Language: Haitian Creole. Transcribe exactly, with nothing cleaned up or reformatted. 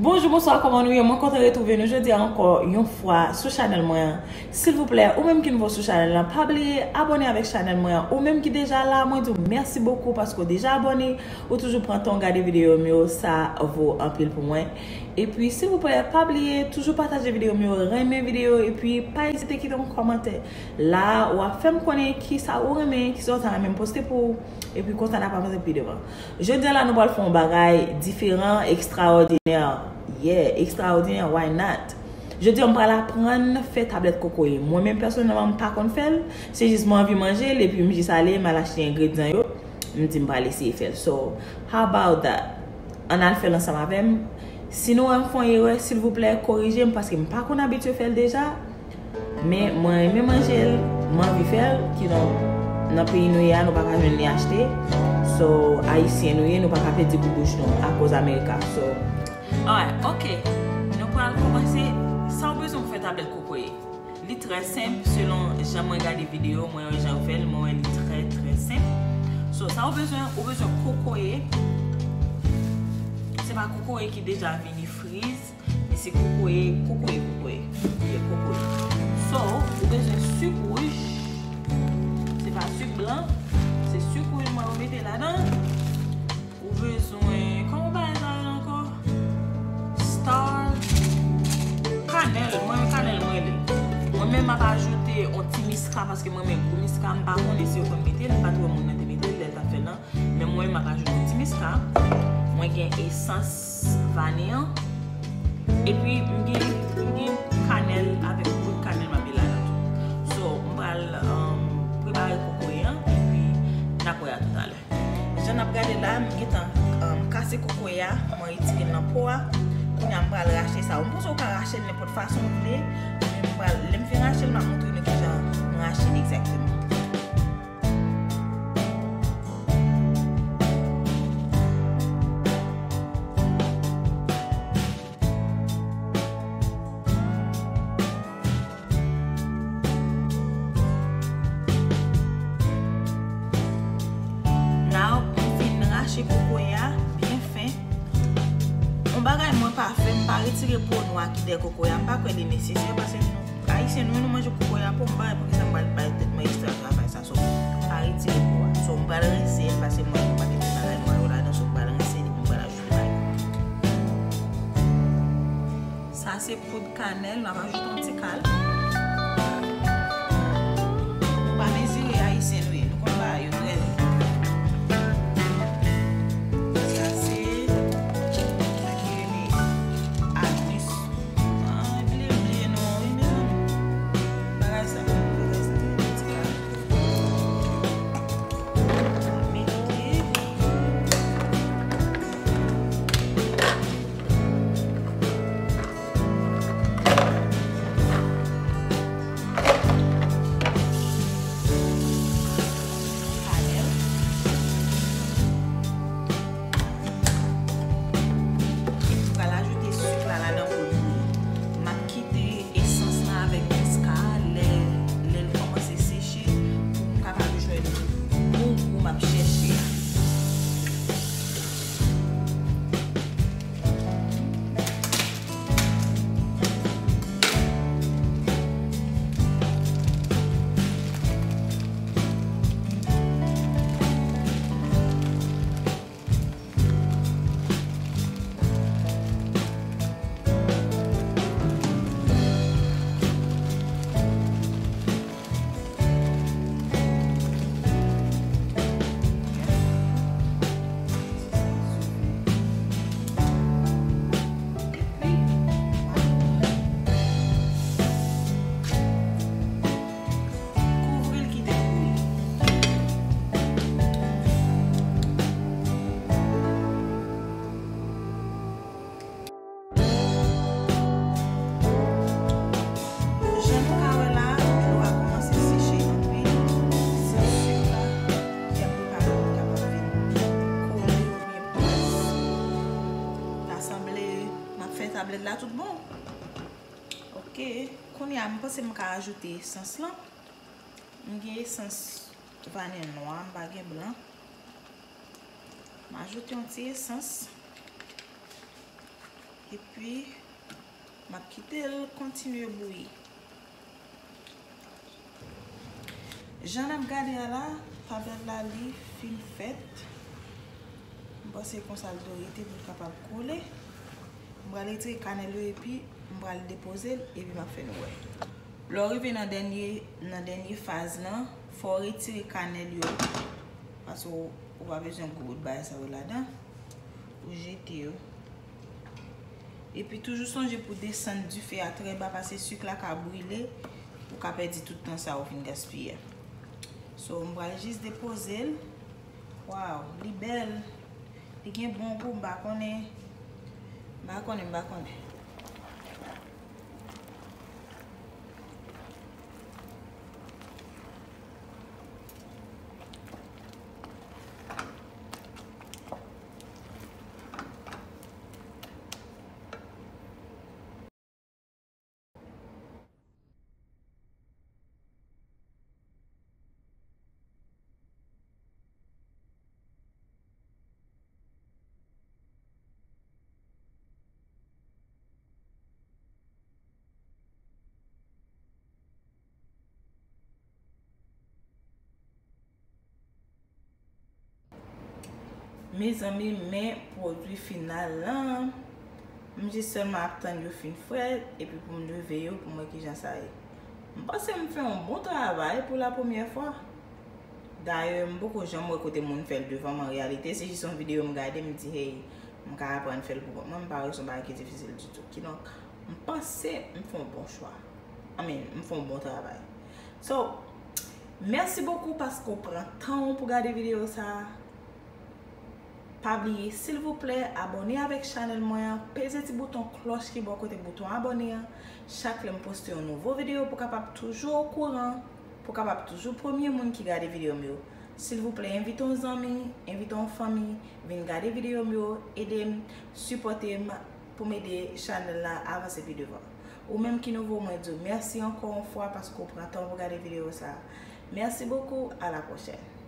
Bonjou, bonswa, kòman nou ye? Mwen kontan retwouve nou jodi a ankò yon fwa sou chanèl mwen an. Silvouplè, ou menm ki nouvo sou chanèl lan, pa bliye abòne avèk chanèl mwen an. Ou menm ki deja la, mwen di w mèsi bokou paske w deja abòne, ou toujou pran tan w gade videyo m yo, sa vo anpil pou mwen. Epi, silvouplè, pa bliye toujou pataje videyo m yo, renmen videyo, epi pa ezite kite yon kòmantè. La, w ap fè m konnen kisa ou renmen, kisa w ta renmen m poste pou ou, epi konsa n ap avanse pi devan. Jodi a la, nou pral fè yon bagay diferan, ekstraòdinè. Yeah, ekstraòdinè, why not? Jodi a, m pral aprann fè tablèt kokoye. Mwen menm, pèsonèlman, m pa konn fè l. Se jis mwen anvi manje l, epi m jis ale, m al achte engredyan yo. M di m pral eseye fè l. So, how about that? Ann al fè l ansanm avè m. Si nou wè m fè yon erè, silvouplè, korije m, paske m pa konn abitye fè l deja. Men mwen renmen manje l, m anvi fè l, kidonk nan peyi nou ye a, nou pa ka jwenn li achte. So, ayisyen nou ye, nou pa ka pèdi gout bouch nou akoz Amerika. So, alright, ok. Nou pral kòmanse. Sa w bezwen pou fè tablèt kokoye? Li trè senp, selon jan mwen gade videyo, mwen wè jan yo fè l, mwen wè li trè, trè senp. So, sa w bezwen, ou bezwen kokoye. Se pa kokoye ki deja vini friz. Men se kokoye, kokoye, kokoye. Ye kokoye. So, ou bezwen sik wouj. Se pa sik blan. Se sik wouj mwen yo mete ladan. Ou bezwen, kòman bagay sa rele ankò? Star. Kanèl. Mwen, kanèl, mwen rele l. Mwen menm, m ap ajoute yon ti miska, paske mwen menm, gwo miska, m pa konnen si yo konn mete l, m pa t wè moun nan te mete l, lè l t ap fè l nan. Men mwen, m ap ajoute yon ti miska. Mwen gen esans vaniy an. Epi, m gen, m gen kanèl avèk poud kanèl m ap mete ladan tou. So, m pral, um, prepare kokoye an, epi n ap wè a toutalè. Jan n ap gade la, m gentan, um, kase kokoye a, mwen retire l nan po a. Kounye a, m pral rache sa. M panse w ka rache l nenpòt fason w vle, men m pral, lè m fin rache l, m ap montre nou kijan m rache l egzakteman. Now, m fin rache kokoye a byen fen. Yon bagay mwen pa fè, m pa retire po nwa ki dèyè kokoye a. M pa kwè li nesesè paske nou, Ayisyen, nou, nou manje kokoye a po, m pa wè poukisa m pral bay tèt mwen ekstra travay sa. So, pa retire po a. So, m pral rense l paske m wè yon pakèt ti bagay nwa yo ladan. So, m pral rense l epi m pral ajoute bagay. Sa se poud kanèl, n ap ajoute yon ti kal. Nou pa mezire, ayisyen nou ye, nou konn bagay yo trè byen. Sa se sa ki rele anis. Ah, bliye, bliye non, wi, mezanmi. Bagay sa, bagay sa, bagay sa. Kanèl. Epi m pral ajoute sik la ladan pou l bouyi. M ap kite esans lan avèk miska a, lè, lè l kòmanse seche, pou m kapab jwenn bon gou m ap chèche a. Kouvri l, kite l bouyi. Jan nou ka wè la, dlo a kòmanse seche anpil. Se sik la ki ap prepare pou l kapab vin kole oubyen pwès. Sa sanble n ap fè tablèt la tout bon. Ok, kounye a, m panse m ka ajoute esans lan. M gen esans vanilya nwa, m pa gen blan. M ajoute yon ti esans. Epi, m ap kite l kontinye bouyi. Jan n ap gade a la, tablet la li fin fèt. M panse konsa l dwe rete pou l kapab kole. M pral retire kanèl yo epi m pral depoze l epi m ap fè nou wè. Lè w rive nan dènye, nan dènye faz lan, fò w retire kanèl yo. Paske w, ou pa bezwen gwo bout bagay sa yo ladan. Ou jete yo. Epi toujou sonje pou desann dife a trè ba, paske sik la ka brile, ou ka pèdi tout tan sa ou fin gaspiye. So, m pral jis depoze l. Waw, li bèl. Li gen bon gou, m pa konnen. M pa konnen, m pa konnen. Mezanmi, men pwodui final lan. M jis sèlman ap tann yo fin frèt, epi pou m leve yo, pou m wè kijan sa ye. M panse m fè yon bon travay pou la premyè fwa. Dayè, m poko janm wè kote moun fè l devan m an reyalite. Se jis yon videyo m gade, m di, hey, m ka aprann fè l pou kont mwen, m pa wè se yon bagay ki difisil ditou. Kidonk, m panse m fè yon bon chwa. I mean, m fè yon bon travay. So, mèsi bokou paske w pran tan w pou gade videyo sa a. Pa bliye, silvouplè, abòne avèk chanèl mwen an, peze ti bouton klòch ki bò kote bouton abòne an. Chak lè m poste yon nouvo videyo, pou kapab toujou okouran, pou kapab toujou premye moun ki gade videyo m yo. Silvouplè, envite yon zanmi, envite yon fanmi, vin gade videyo m yo, ede m, sipòte m pou m ede chanèl la avanse pi devan. Ou menm ki nouvo, mwen di w mèsi ankò yon fwa paske w pran tan pou gade videyo sa a. Mèsi bokou, à la prochaine.